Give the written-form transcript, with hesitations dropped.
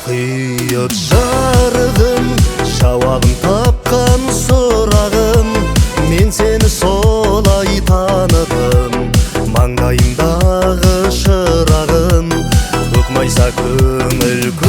Құйып жарығын, жауабын тапқан сұрағым. Мен сені солай таныдым, маңдайымдағы шырағым. Көк майса көңіл.